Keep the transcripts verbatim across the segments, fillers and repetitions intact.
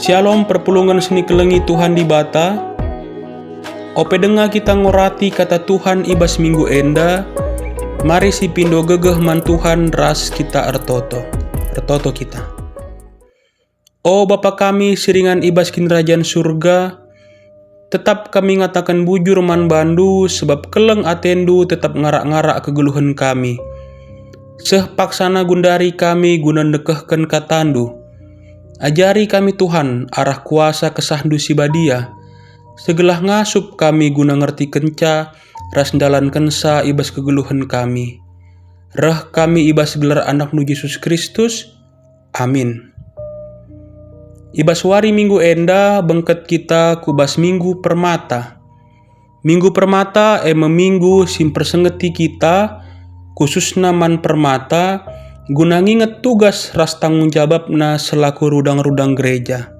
Syalom, perpulungen si nikelengi Tuhan Dibata. Ope denga kita ngorati kata Tuhan i bas minggu enda, mari sipindo gegeh man Tuhan ras kita ertoto. Ertoto kita. O Bapa kami si ringan i bas Kinirajan Surga, tetap kami ngataken bujur man bandu, sebab keleng atendu tetap ngarak-ngarak kegeluhen kami. Seh paksana gundari kami guna ndekehken katandu. Ajari kami, Tuhan, arah kuasa kesahndu si badia, segelah ngasup kami guna ngertikenca ras ndalankenca i bas kegeluhen kami. Reh kami i bas gelar Anakmu Jesus Kristus. Amin. I bas wari Minggu enda bengket kita ku bas Minggu Permata. Minggu Permata e me minggu si mpersengeti kita, khususna man permata, guna nginget tugas ras tanggung jababna selaku rudang-rudang gereja.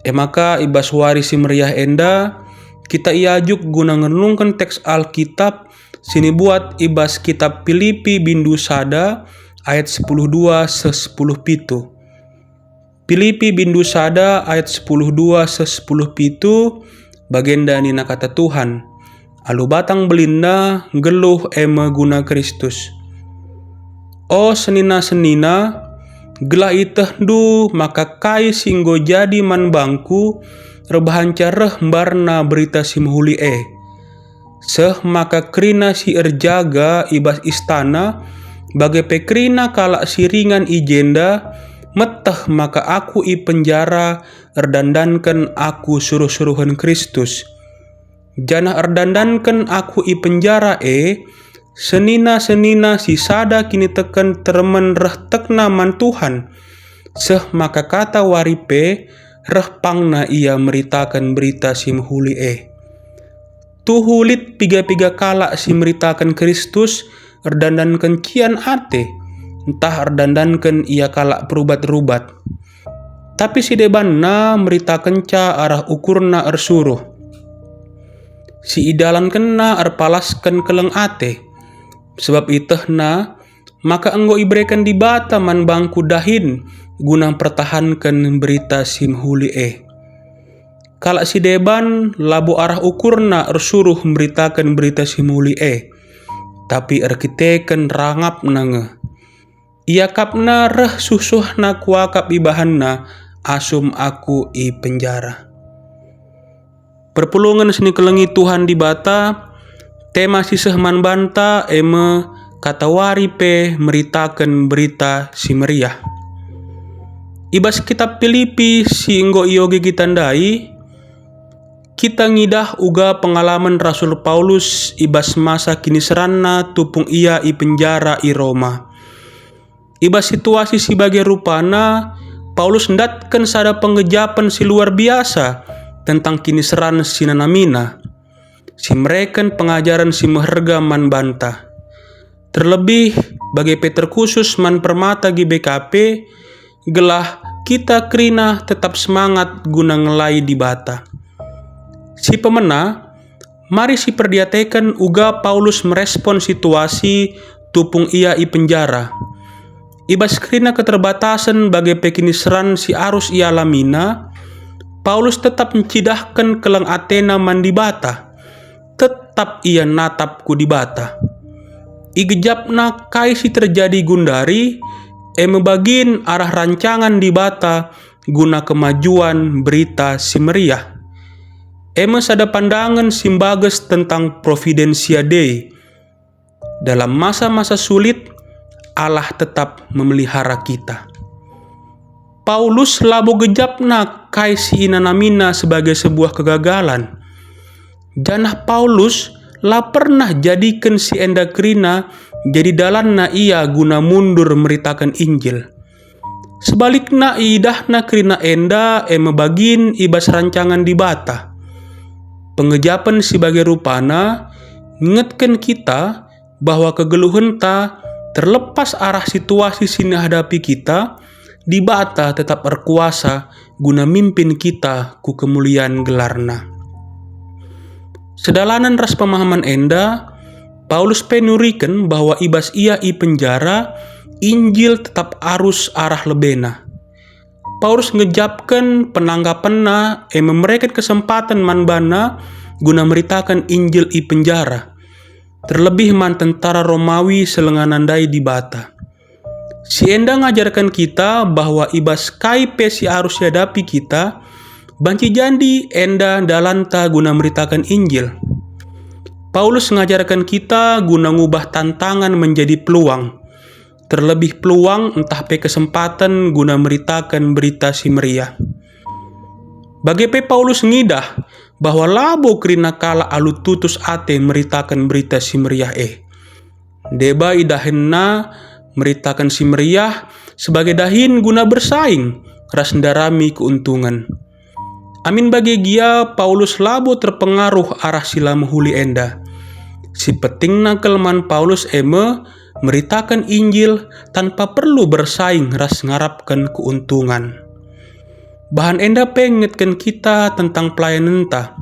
E maka i bas wari si meriah enda, kita iajuk guna ngenungken teks Alkitab si nibuat i bas kitab Pilipi bindu sada ayat sepuluh dua seh sepuluh pitu. Pilipi bindu sada ayat sepuluh dua seh sepuluh pitu, bagenda nina kata Tuhan, "Alu batang belinna, nggeluh e me guna Kristus." O senina-senina, gelah ietehndu maka kai si enggo jadi man bangku erbahanca reh mbarna Berita Si Mehuli e. Seh maka kerina si erjaga i bas istana, bage pe kerina kalak si ringan i jenda, meteh maka aku i penjara erdandanken aku suruh-suruhen Kristus. Janah erdandanken aku i penjara e, senina-senina si sada kiniteken teremen reh tekna man Tuhan, seh maka kata wari pe reh pangna ia meritaken Berita Si Mehuli e. Tuhu lit piga-piga kalak si meritaken Kristus erdandanken cian ate, ntah erdandanken ia kalak perubat-rubat. Tapi si debanna meritakenca arah ukurna ersuruh. Si idalankenna erpalasken keleng ate, sebab ietehna maka enggo ibereken Dibata man bangku dahin guna mpertahanken Berita Si Mehuli e. Kalak si deban labo arah ukurna ersuruh mberitaken Berita Si Mehuli e, tapi erkiteken rangapna nge. Iakapna reh suhsuhna kuakap ibahanna asum aku i penjara. Perpulungen si nikelengi Tuhan Dibata, tema si seh man banta e me katawari pe meritaken Berita Si Meriah. I bas kitab Pilipi si enggo ioge kita ndai, kita ngidah uga pengalamen Rasul Paulus i bas masa kiniseranna tupung ia i penjara i Roma. I bas situasi si bage rupana, Paulus ndatken sada penggejapen si luar biasa tentang kiniseran si nanamina, si mereken pengajaren si meherga man banta. Terlebih, bage pe terkhusus man permata G B K P, gelah kita kerina tetap semangat guna ngelai Dibata. Si pemena, mari siperdiateken uga Paulus merespon situasi tupung ia i penjara. I bas kerina keterbatasen bage pe kiniseran si arus ialamina, Paulus tetap ncidahken keleng atena man Dibata, tetap ia natap ku Dibata. Igejapna kai si terjadi gundari, e me bagin arah rancangan Dibata guna kemajuan Berita Si Meriah. E me sada pandangen si mbages tentang Providentia Dei. Dalam masa-masa sulit, Allah tetap memelihara kita. Paulus labo gejapna kai si inanamina sebagai sebuah kegagalan. Janah Paulus la pernah jadiken si enda kerina jadi dalanna ia guna mundur meritaken Injil. Sebalikna, iidahna kerina enda e me bagin i bas rancangan Dibata. Pengejapen si bage rupana ngingetken kita bahwa kegeluhenta, terlepas arah situasi si nihadapi kita, Dibata tetap erkuasa guna mimpin kita ku kemulian gelarNa. Sedalanen ras pemahaman enda, Paulus pe nuriken bahwa i bas ia i penjara, Injil tetap arus arah lebena. Paulus ngejapken penangkapenna, e me mereken kesempaten man bana guna meritaken Injil i penjara, terlebih man tentara Romawi si langa nandai Dibata. Si enda ngajarken kita bahwa i bas kai pe si arus iadapi kita, banci jadi enda dalanta guna meritaken Injil. Paulus ngajarken kita guna ngubah tantangan menjadi peluang, terlebih peluang ntah pe kesempaten guna meritaken Berita Si Meriah. Bage pe Paulus ngidah bahwa labo kerina kalak alu tutus ate meritaken Berita Si Meriah e. Deba idahinna meritaken Si Meriah sebagai dahin guna bersaing ras ndarami keuntungen. Amin bage gia, Paulus labo terpengaruh arah si la mehuli enda. Si pentingna kal man Paulus e me meritaken Injil tanpa perlu bersaing ras ngarapken keuntungan. Bahan enda pe ngingetken kita tentang pelayanenta.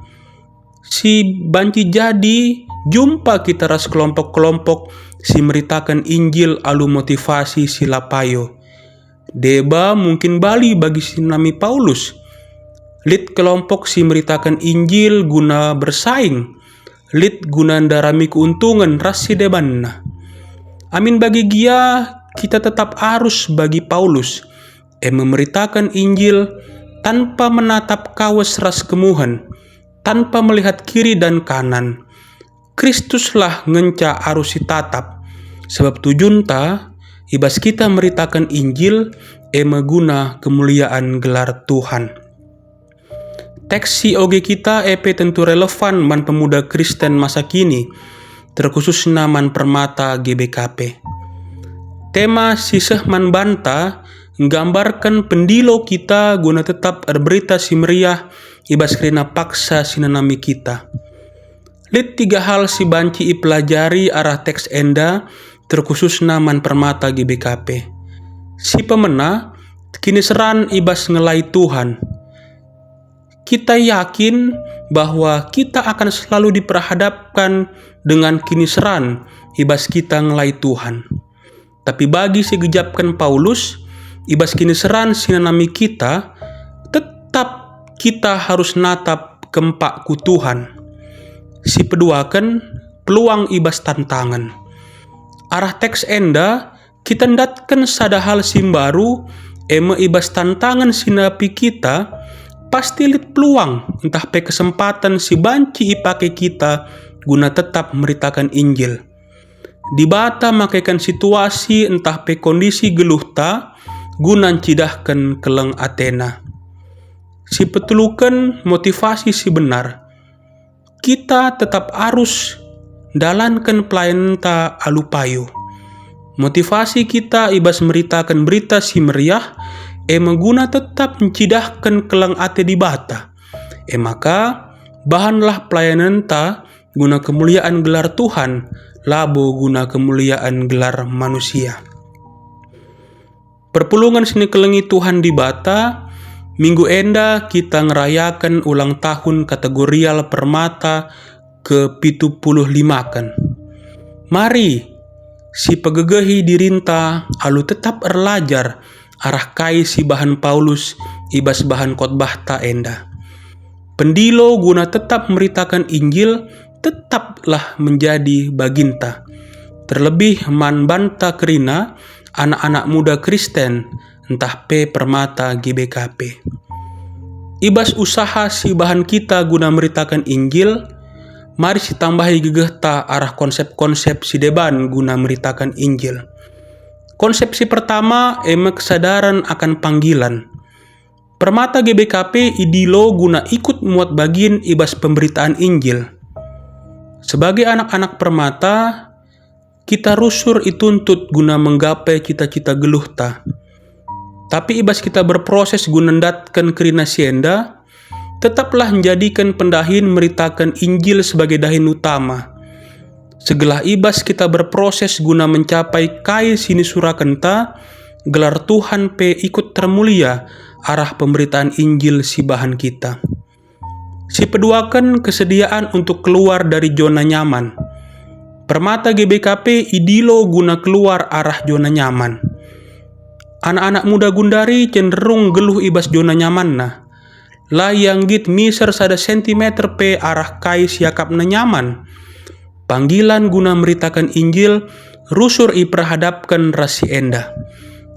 Si banci jadi jumpa kita ras kelompok-kelompok si meritaken Injil alu motivasi si la payo. Deba mungkin bali bagi si nami Paulus. Lit kelompok si meritaken Injil guna bersaing, lit guna ndarami keuntungen ras si debanna. Amin bage gia, kita tetap arus bagi Paulus, e me meritaken Injil tanpa menatap kawes ras kemuhen, tanpa melihat kiri dan kanan. Kristuslah ngenca arus sitatap, sebab tujunta i bas kita meritaken Injil, e me guna kemuliaan gelar Tuhan. Teks si oge kita e pe tentu relevan man pemuda Kristen masa kini, terkhususna man Permata G B K P. Tema si seh man banta nggambarken pendilo kita guna tetap erberita si meriah i bas kerina paksa si nanami kita. Lit tiga hal si banci ipelajari arah teks enda, terkhususna man Permata G B K P. Si pemena, kiniseran i bas ngelai Tuhan. Kita yakin bahwa kita akan selalu diperhadapkan dengan kiniseran i bas kita ngelai Tuhan. Tapi bagi si gejapken Paulus, i bas kiniseran si nanami kita, tetap kita harus natap kempak ku Tuhan. Si peduaken, peluang i bas tantangen. Arah teks enda, kita ndatken sada hal si mbaru, e me i bas tantangen si napi kita, pasti lit peluang ntah pe kesempaten si banci ipake kita guna tetap meritaken Injil. Dibata makeken situasi ntah pe kondisi geluhta guna ncidahken keleng ateNa. Si peteluken, motivasi si benar. Kita tetap arus ndalanken pelayanenta alu payo. Motivasi kita i bas meritaken Berita Si Meriah, e me guna tetap ncidahken keleng ate Dibata. E maka, bahanlah pelayanenta guna kemuliaan gelar Tuhan, labo guna kemuliaan gelar manusia. Perpulungen si nikelengi Tuhan Dibata, minggu enda kita ngerayaken ulang tahun kategorial Permata ke pitu puluh limaken. Mari, sipegegehi dirinta alu tetap erlajar arah kai si ibahan Paulus i bas bahan khotbahta enda. Pendilo guna tetap meritaken Injil tetaplah menjadi baginta, terlebih man banta kerina anak-anak muda Kristen ntah pe Permata G B K P. I bas usaha si ibahan kita guna meritaken Injil, mari sitambahi gegehta arah konsep-konsep si deban guna meritaken Injil. Konsep si pertama e me kesadaran akan panggilan. Permata G B K P idilo guna ikut muat bagin i bas pemberitaan Injil. Sebagai anak-anak Permata, kita rusur ituntut guna menggapai cita-cita geluhta. Tapi i bas kita berproses guna ndatken kerina si enda, tetaplah njadiken pendahin meritaken Injil sebagai dahin utama. Segelah i bas kita berproses guna mencapai kai si nisurakenta, gelar Tuhan pe ikut termulia arah pemberitaan Injil si ibahan kita. Si peduaken, kesediaan untuk keluar dari zona nyaman. Permata G B K P idilo guna keluar arah zona nyaman. Anak-anak muda gundari cenderung geluh i bas jona nyamanna. La ia nggit miser sada sentimeter pe arah kai si iakapna nyaman. Panggilan guna meritaken Injil rusur iperhadapken ras si enda.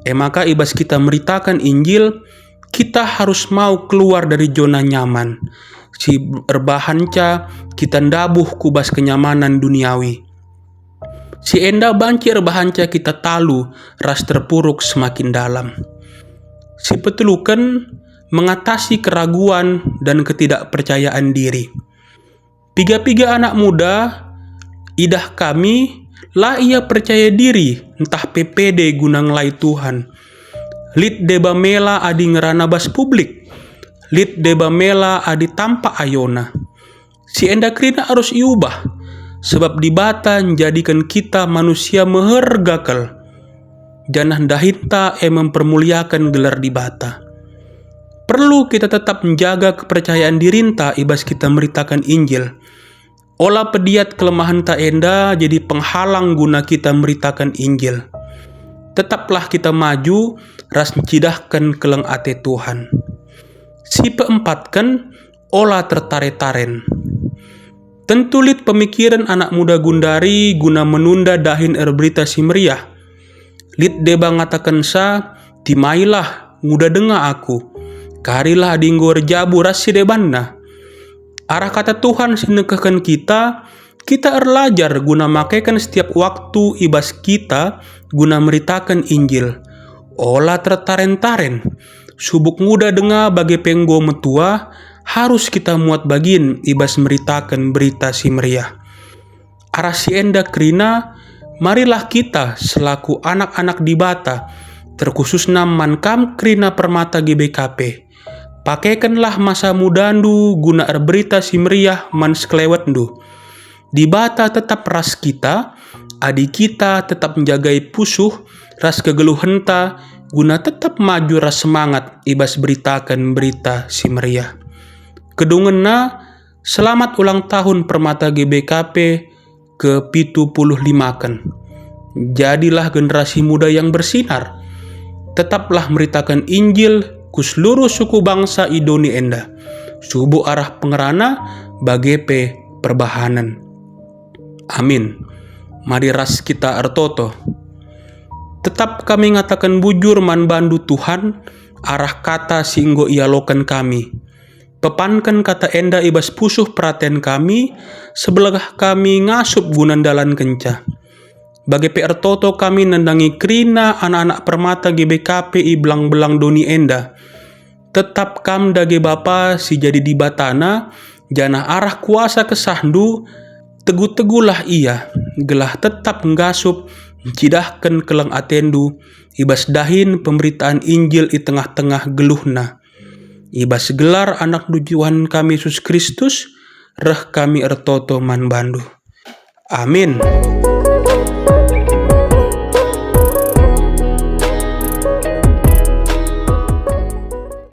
E maka i bas kita meritaken Injil, kita harus mau keluar dari jona nyaman, si erbahanca kita ndabuh ku bas kenyamanan duniawi. Si enda banci erbahanca kita talu ras terpuruk semakin dalam. Si peteluken, mengatasi keraguan dan ketidakpercayaan diri. Piga-piga anak muda idah kami, la ia percaya diri ntah pe pede guna ngelai Tuhan. Lit deba mela adi ngerana bas publik. Lit deba mela adi tampak ayona. Si enda kerina arus iubah, sebab Dibata njadiken kita manusia meherga kal, janah dahinta e mempermuliaken gelar Dibata. Perlu kita tetap njaga kepercayaan dirinta i bas kita meritaken Injil. Ola pediat kelemahenta enda jadi penghalang guna kita meritaken Injil. Tetaplah kita maju ras ncidahken keleng ate Tuhan. Si peempatken, ola tertare-taren. Tentu lit pemikiren anak muda gundari guna menunda dahin erberita si meriah. Lit deba ngatakensa, "Timailah, nguda denga aku. Karilah adi enggo erjabu ras si debanna." Arah kata Tuhan si nekehken kita, kita erlajar guna makeken setiap waktu i bas kita guna meritaken Injil. Ola tertaren-taren. Subuk nguda denga bage pe enggo metua, harus kita muat bagin i bas meritaken Berita Si Meriah. Arah si enda kerina, marilah kita selaku anak-anak Dibata, terkhususna man kam kerina Permata G B K P. Pakekenlah masa mudandu guna erberita si meriah man sekelewetndu. Dibata tetap ras kita, adi kita tetap njagai pusuh ras kegeluhenta guna tetap maju ras semangat i bas beritaken Berita Si Meriah. Kedungenna, selamat ulang tahun Permata G B K P ke pitu puluh limaken. Jadilah generasi muda yang bersinar. Tetaplah meritaken Injil ku seluruh suku bangsa i doni enda, subuk arah pengerana bage pe perbahanen. Amin. Mari ras kita ertoto. Tetap kami ngataken bujur man bandu, Tuhan, arah kata si enggo ialoken kami. Pepanken kata enda i bas pusuh peraten kami, sebelah kami ngasup guna ndalankenca. Bage pe ertoto kami nandangi kerina anak-anak Permata G B K P i belang-belang doni enda. Tetap Kam dage Bapa si jadi Dibatana, janah arah kuasa KesahNdu, tegu-teguhlah ia, gelah tetap ngasup ncidahken keleng ateNdu i bas dahin pemberitaan Injil i tengah-tengah geluhna. I bas gelar AnakNdu Tuhan kami Jesus Kristus, reh kami ertoto man baNdu. Amin.